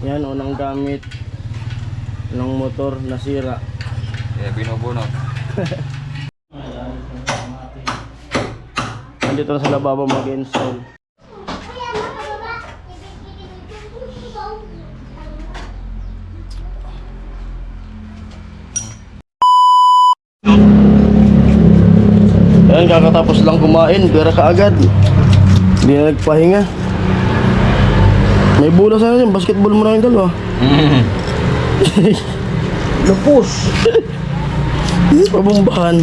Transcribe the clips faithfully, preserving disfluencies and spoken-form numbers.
Yan, unang gamit ng motor nasira. Kaya binubunot. Nandito na sa lababo mag-install. Ayan, kakatapos lang kumain, pera kaagad. Hindi na nagpahinga. May bola sana yun, basketball mo na yung dalawa. Lupos. Pabombahan.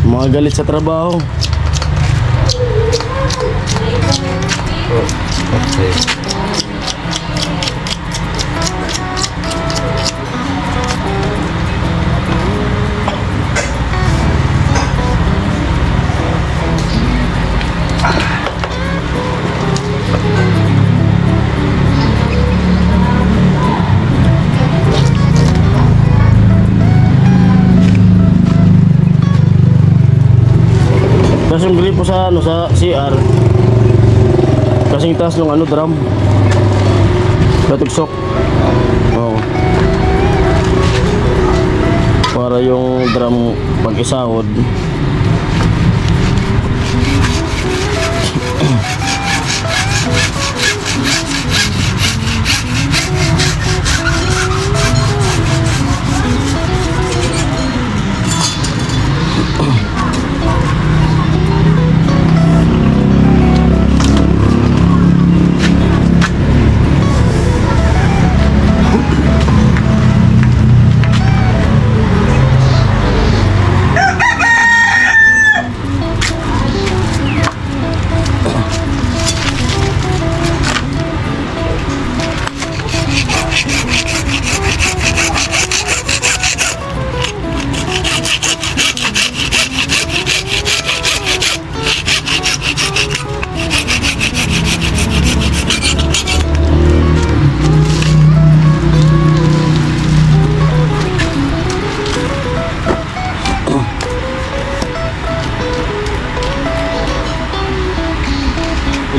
Mga galit sa trabaho. Oh, okay. Tas yung gripo sa, ano, sa C R, kasing taas ng, ano, drum. Natugsok. Oo. Para yung drum pag-isahod.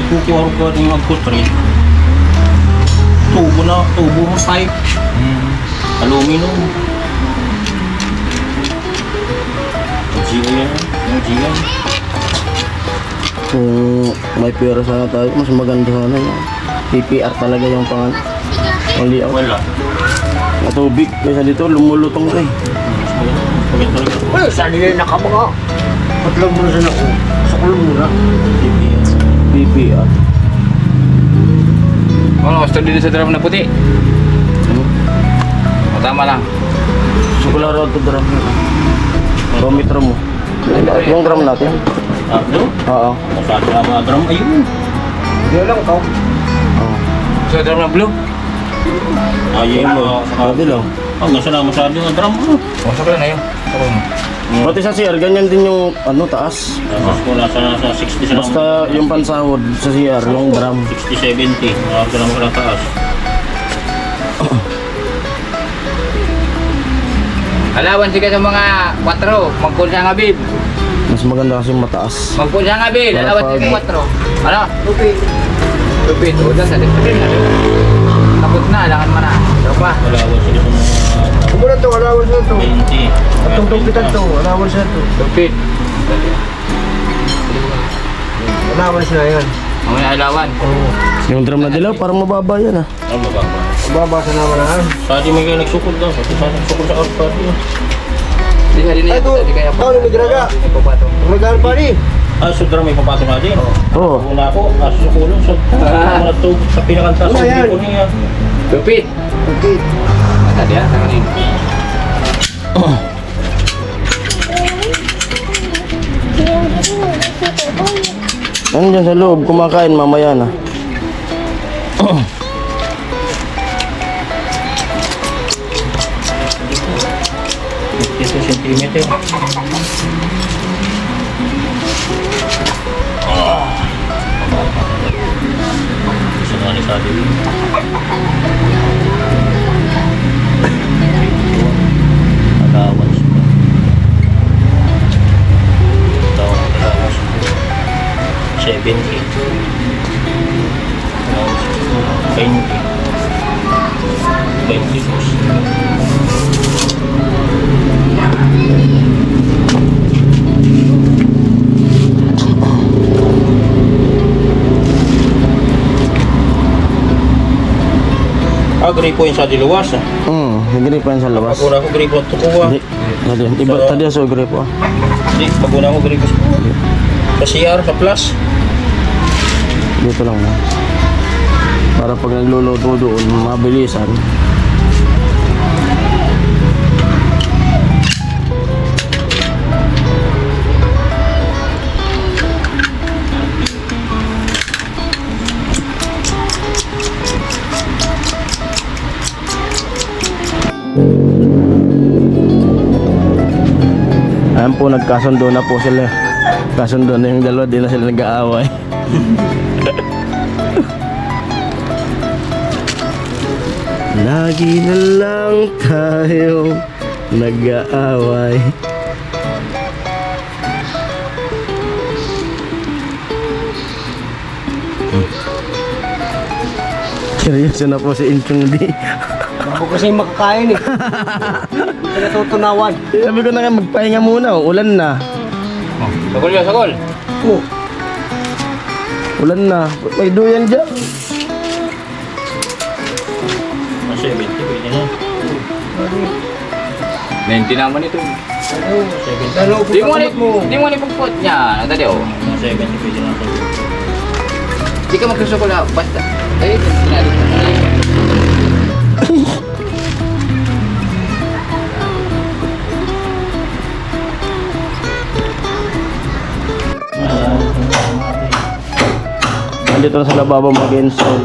Magkukuha ko ng magkutri. Tubo na, tubo ng pipe. Hmm. Aluminum. G M, yung G M. Kung may pera sana tayo, mas maganda sana yun. P P R talaga yung pangan-, ang layout. Wala. Matubig. Kaysa dito, lumulutong ka eh. Mas maganda talaga. Uy, saan nila nakabanga? Patlang mo na sa nako. Sa kulong mo na. P P R. Ano, gusto din sa drum na puti? Hmm? O, tama lang. Gusto ko lang raw ito drum na. Barometro mo. Yung drum natin. Ah, blue? Oo. Masyado na mga drum. Ayun. Hindi lang, ikaw. Oo. Sa drum na blue? Ayun, Ayun, oh. Pwede lang. Oh, gusto na masyado yung drum, oh. Oh, sakla na yun. Sakla na. Pati sa C R, ganyan din yung, ano, taas. Tapos kung nasa, nasa sixty sa Basta yung pansahod sa C R, yung drum. Sixty, seventy. Mga ganun ka na taas. Alawan siya sa mga kwatro, magpon siya nga bib. Mas maganda kasi mataas. Magpon siya nga bib, Para alawan siya pag sa kwatro. Ano? Lupit. Lupit, o, dyan sa lupit. Tapos na, alangan mo na. Ito pa. Alawan siya sa mga Kung muna ito, alawan siya ito. Twenty. Itong tumpitan ito, alawan siya ito. Lupit. Alawan siya yan. Ang may alawan. Oo. Yung drum na dilaw, parang mababa yan, ah. Ang mababa. Mababa sa naman, ah. Sa atin may kaya nagsukod daw. Sa atin nagsukod sa outpad yun. Di ka din Ay, ito, ito, di kaya ito, may draga. Ito pa ito. May gaan pa rin. Ah, so drum may papato na din. Oo. Una ako, ah, sukulong. So, Ah. Mga to, sa pinakantas, Ano sa yan? Tipo niya. Lupit. Okay. Tadi, ah, sa kanina. Ano dyan sa loob? Kumakain mamaya na. Ito, sentimeter. Ah. Gusto nga ni sabi. Allowance mo. Ito, allowance mo. Seven K. Allowance mo. Twenty. Twenty-six. Ah, gripo yun sa diluwas, ah. Hmm, may gripo yan sa luwas. Pag-una ko, gripo ang tukuha. Di, tadi, iba, So, tadi sa gripo. Di, pag-una ko, gripo sa, sa C R, sa plus. Dito lang na. Para pag nagluluto doon, mabilisan. Ayan po, nagkasundo na po sila. Kasundo na yung dalawa, di na sila nag-aaway. Lagi na lang tayo nag-aaway. Seryoso na po si Inchong D. Bako kasi makakain eh. Pinatutunawan. Sabi ko na nga, magpahinga muna, oh. Ulan na. Sagol yan, sagol. Oh. Ulan na. May duyan dyan. Mga seventy, pwede na. Ninety naman ito. Ano, seventy. Di mo ni, di mo ni pagpuot niya. Ano tadi, oh? Mga seventy, pwede na. Di ka magsusuko na. Basta. Ay, ito, sinabi ko. Nandito na sa lababo mag-install.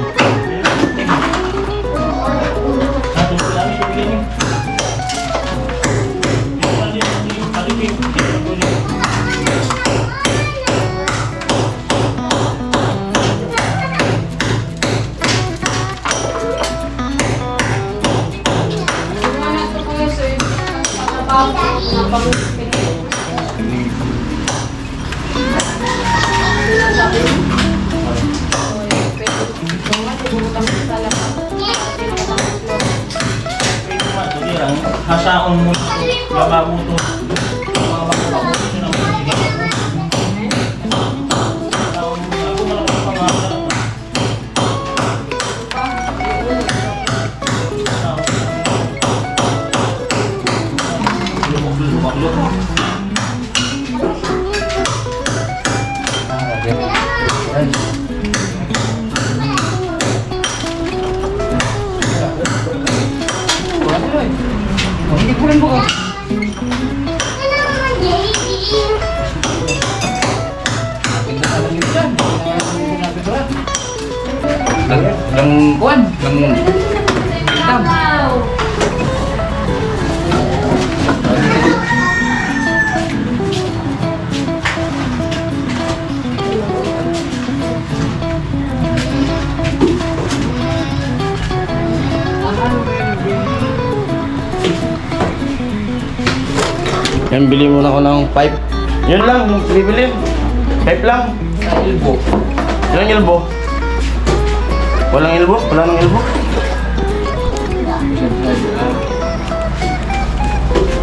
Hasaon mo, lababo to. Lang, lang, kuwan, lang, tam. Yan, bili muna ako ng pipe. Yun lang, yung bibili. Pipe lang. Sa elbow. Walang elbow? Walang elbow? Wala nang elbow?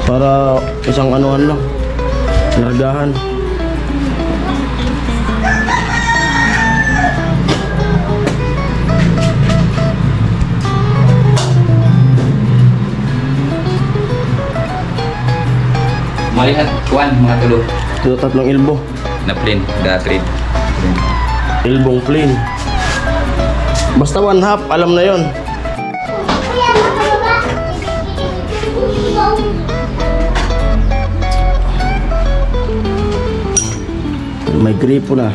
Para isang anuhan lang. Largahan. Malihat, kuwan, mga tulo. Tulo, tatlong elbow. Na plain, da thread. Elbong plain. Basta one half, alam na yon. May gripo na.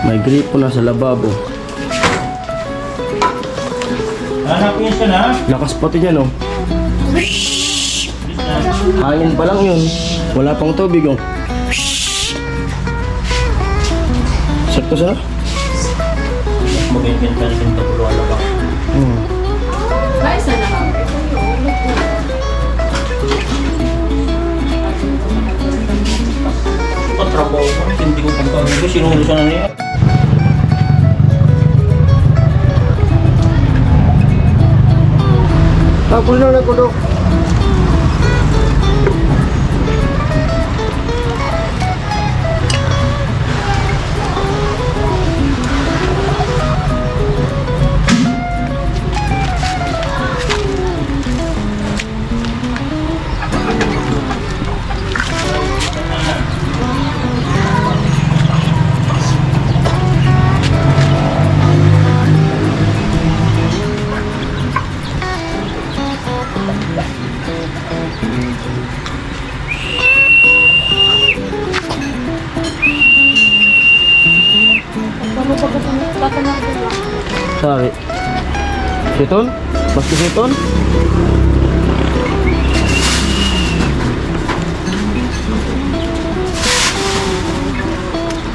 May gripo na sa lababo. Anak, yun siya na. Lakas pati niya, no? Hangin pa lang yun. Wala pang tubig, oh. Sakto sa? Mag-invent ka rin sa puluhan na ba? Hmm. Ay, sana ka. Patrabaho ko, hindi ko pagkakas. Sinulo siya na niya. Tapos na nagkudok. Sabi. Siton? Maski siton?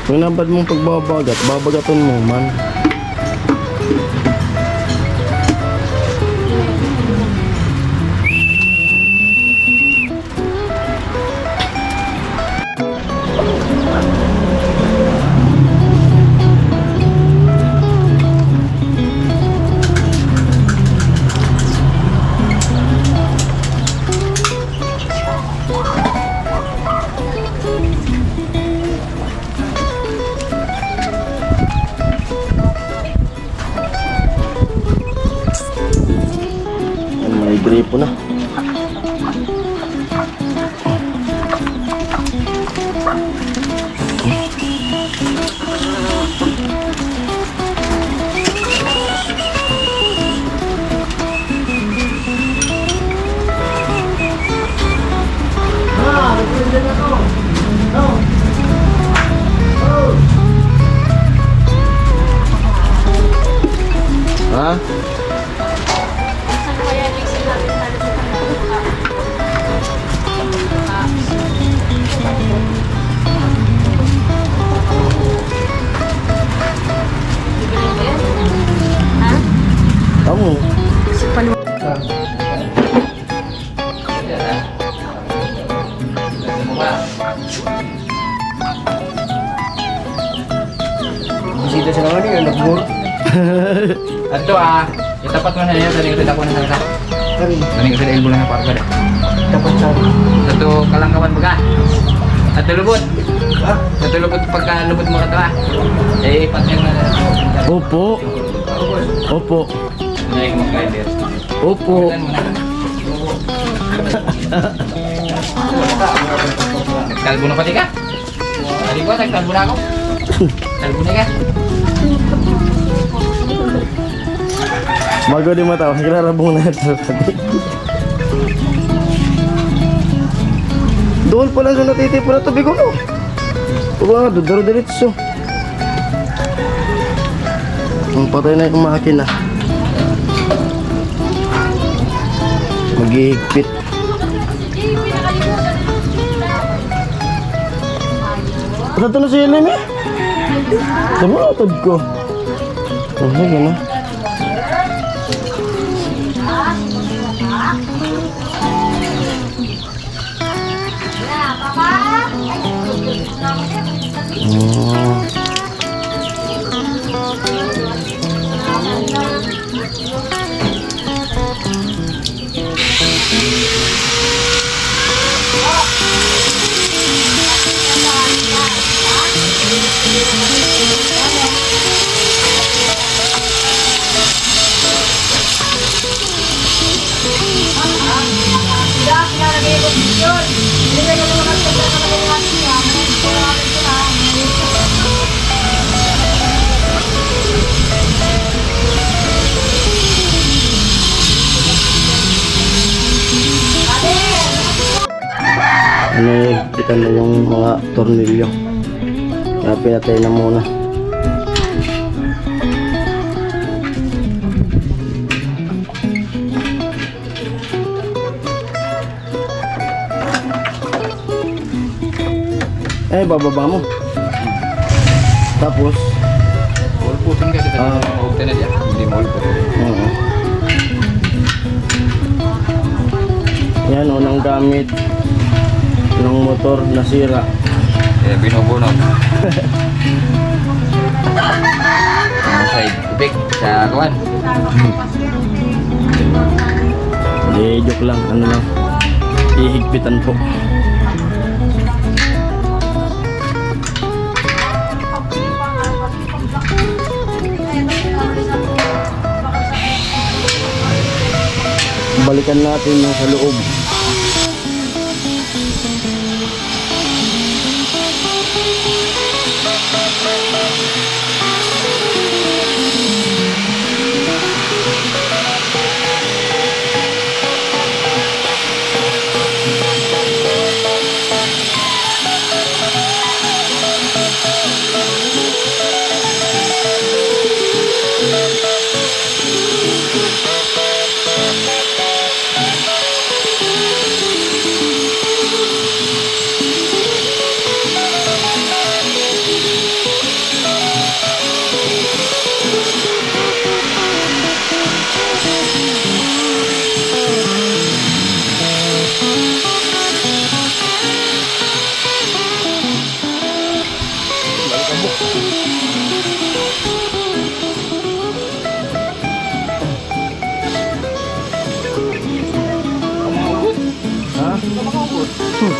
Kung nabad mong pagbabagat, babagaton mo man. May gripo na. Ha? Kamu. Bisita sa mga ni, anak mo. Ato, ah, itapat mo na yan, dali ko ako na sa isa. Dali ko sa elbow lang sa parka, eh. Tapat sa Ato, kalangkawan mo ka. Ato lubot. Ha? Ato lubot, pagka lubot mo ka to, ah. Eh, ipat yan na. Opo. Opo. Ngayon, mag-guide. Opo. Wala mo na. Kalbo na pati ka? Ari ko, nagkalbo na ako. Kalbo na ka? Bago di matawa, nagrarabong na ito. Doon pala sa natitipon na tubig, ano? Ito nga, duduro diretso. Ang patay na yung makina. Maghihigpit. Ano to na si Helen eh? Sabi mo, utod ko. Oh, sige na. Oh. Ano, kita na yung mga tornilyo. Kaya pinatay na muna. Eh, bababa mo. Tapos? Ulpusin ka, kita Ah. Maugta na diyan. Hindi mo ulpot. Oo. Yan, unang gamit ng motor nasira. Eh, binubunot. Ang side effect sa kuwan. Eh, joke lang, ano lang. Ihigpitan po. Balikan natin yung sa loob. Ha? Hmm.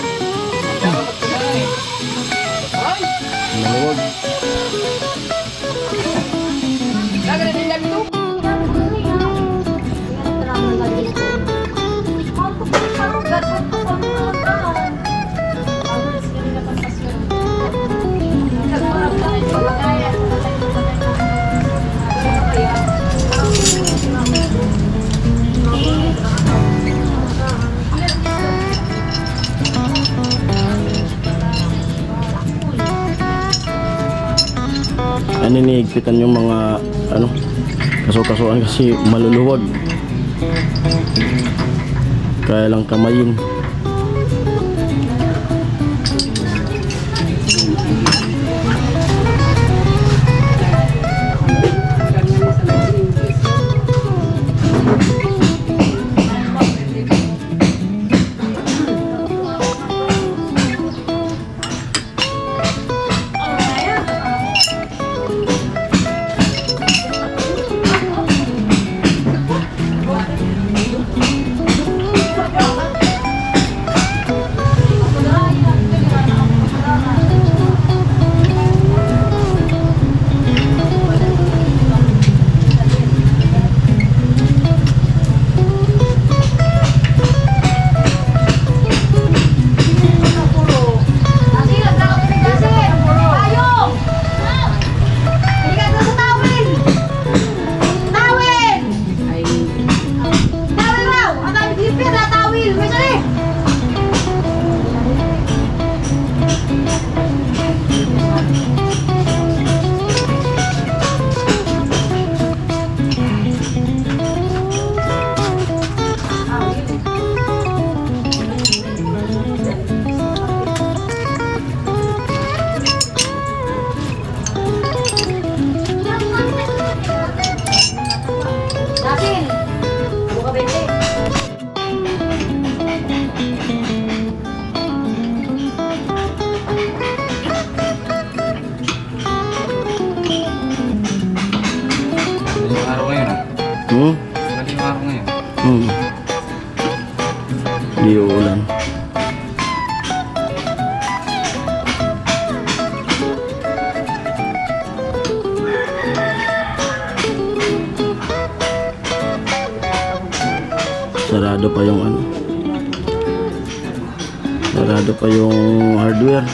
Maluwag. Ano ni, higpitan yung mga, ano, kaso-kasuan kasi maluluwag. Kaya lang kamayin. Tawel! Tawel raw! Ang dami dito na tawel! May sali! Dasin! Ano ka, Bente? Madaling araw ngayon, ah. Hmm? Madaling araw ngayon. Hmm. Di uulan. Sarado pa yung ano. Sarado pa yung hardware.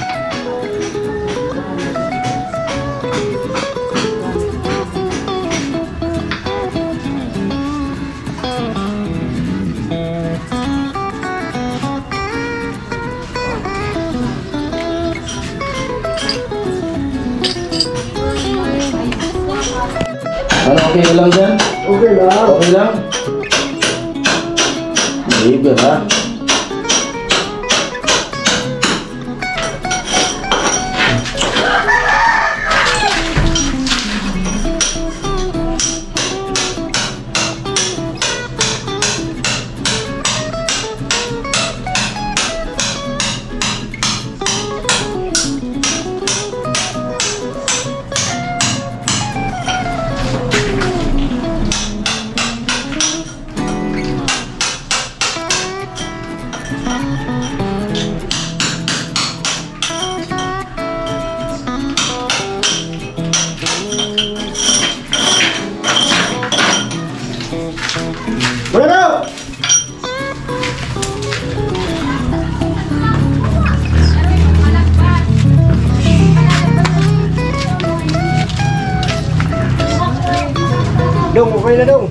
Ano, okay na lang dyan? Okay lang. Okay lang? Liver, ha? Dong, okay na, Dong.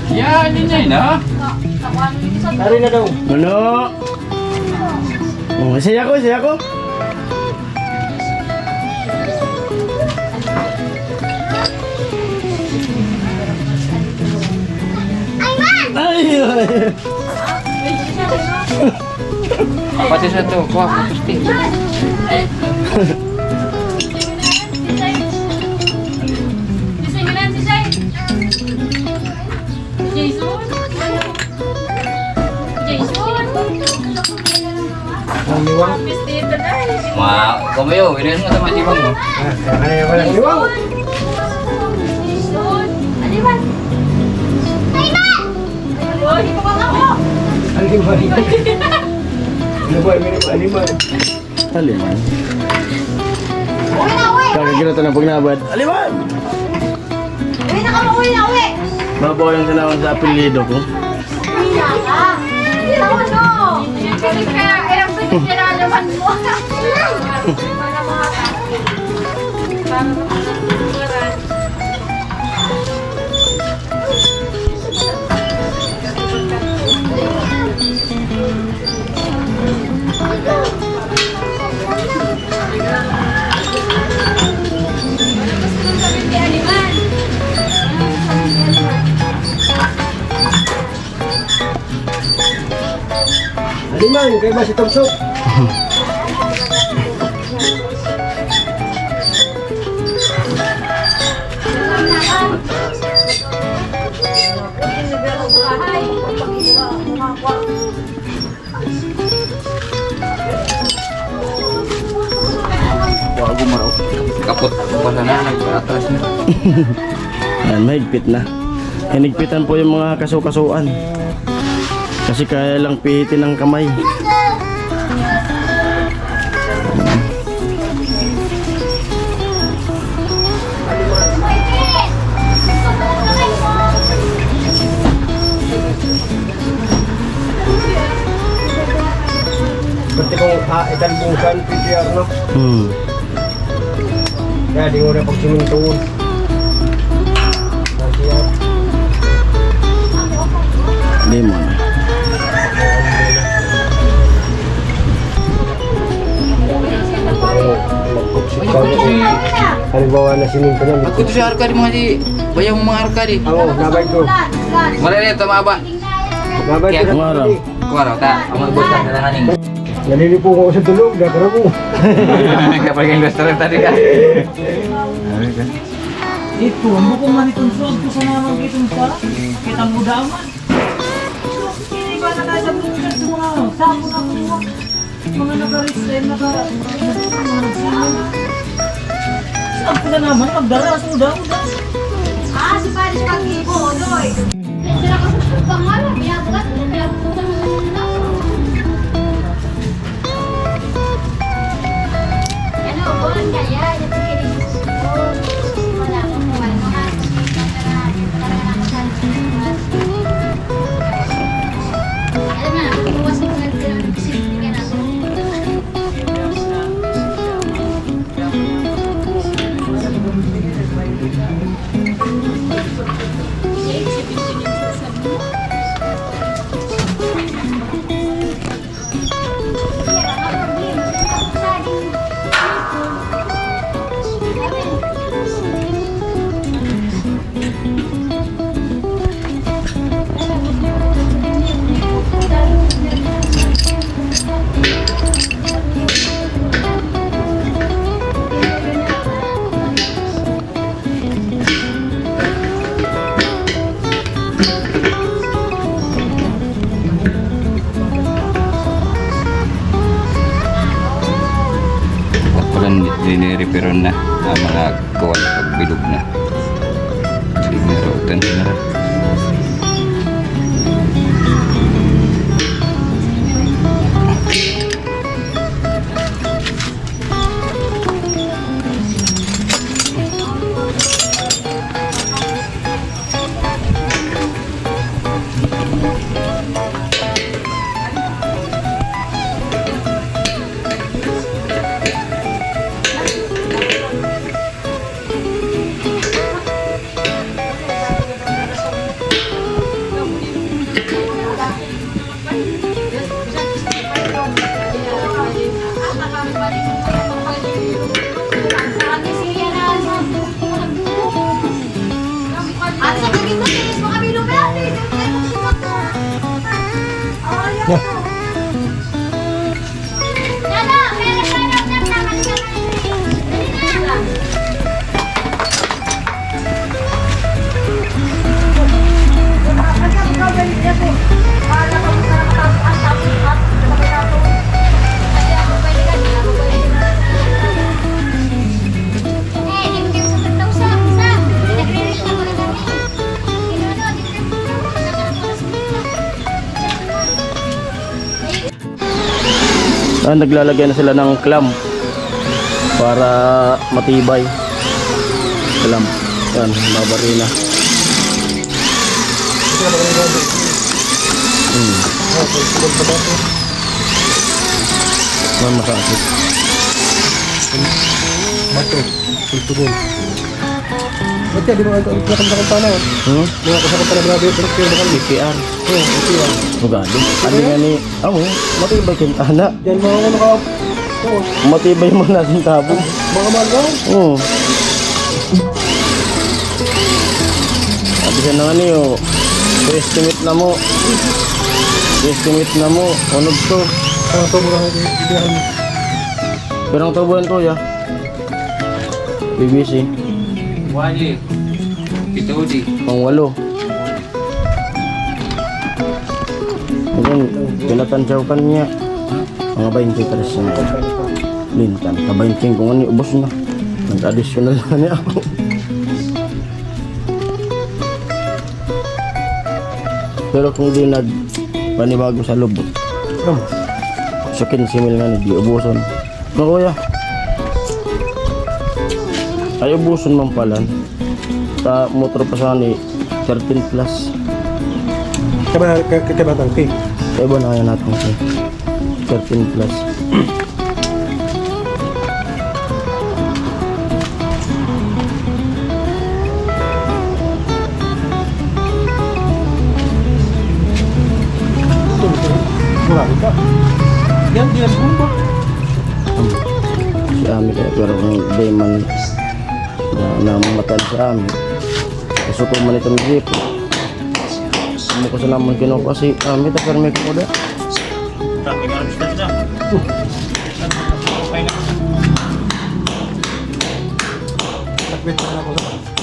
Yan, yun, yun, ha? Ari na, Dong. Ano? Oh, isaya ko, isaya ko. Ay, ay. Pati sa to, kuha ko, pusti. Jason? Jason? Ang liwang. Ma, kumayo, ini mo sa mga liwang mo. Ah, ano yung walang liwang? Jason? Ano ba? Ay, ba? Ay, ba? Ang liwang. Ano ba, may animal? Aliman. Uwi na, uwi! Kakagira to ng pagnabad. Aliman! Uwi na kami, uwi na, uwi! Babaw yung sinawang sa apelyido ko. Uwi na ka. Hindi na, ano? Siyempre ka, eh, ang pwede niya na naman mo. Aliman, kaya ba si Tomsok? Bago maraw. Kapot ko pa sana, nag-atras na. Ayan, mahigpit na. Hinigpitan po yung mga kaso-kasuan. Kasi kaya lang pihitin ng kamay. Pati kung, ah, italbusan, P T R, no? Hmm. Kaya di mo na pagsimintuon. Kasi, ah, Di mo na. Halimbawa na siminto na, Ako to si Arcade, mga si, bayang mga Arcade. Oo, nabay ko. Mara na ito, mga ba? Nabay ko Kaya na Mara. Kuwara, ta, ang mga butas na lang aning. Nalilipo ko sa tulog, nakaramo. Kapag yung gusto rin tadi ka. Ito, ang bukong man itong suod ko sa naman kitong sa, kitang udaman. Hindi ba nakasabungan sa mga sabon ako mo? Mga nakaris-, eh, naka-, mga nagsinuod. Saan ko na naman magdara sa uda-uda? Ah, si Paris pag-ibo, Doy. Sila kasi pangalan, binabukas, binabukas. Pala, nire-repair na ang mga kuwan pag bilog na. Sinurutan na. Ah, naglalagay na sila ng clamp para matibay. Clamp. Yan, babari na. Hmm. Yan, masakit. Bato. Tultugon. Ba't yan? Di ba ito? Ito na kanta na. Hmm? Mga kasakit pala, grabe. Pero kaya bakal P P R. Oo, P P R. Bugado. Ano nga ni, amo, matibay kang ana. Yan, mga ano ka. Oo. Matibay mo na sa tabo. Mga mahal ka? Oo. Sabi siya na nga niyo, estimate na mo. Estimate na mo. Ano to? Ang sobra, hindi, hindi, ano. Pero ang tabo yan, kuya. P V C. Wali. Pitudi. Pang walo. Ayun, pinatansyaw ka niya. Mga baynte tres na. Lintan, ka baynte ko nga ni, ubos na. Nag-additional na niya ako. Pero kung di nagpanibago sa lubot, so quince mil nga ni, di ubuson. No, kuya. Ay, ubuson man pala. Sa motor pa sa ni thirteen plus. Kaya ba, kaya, kaya ba tangke? Kaya ba na kaya natin siya? Thirteen plus. Marami ka. Yan, di yan bomba. Si Ami kaya, pero kung di man na, namamatan si Ami. Gusto ko man itong gripo. Ano ko sa naman kinuha si Ami, ta pero may kukuda. Takwit na ako sa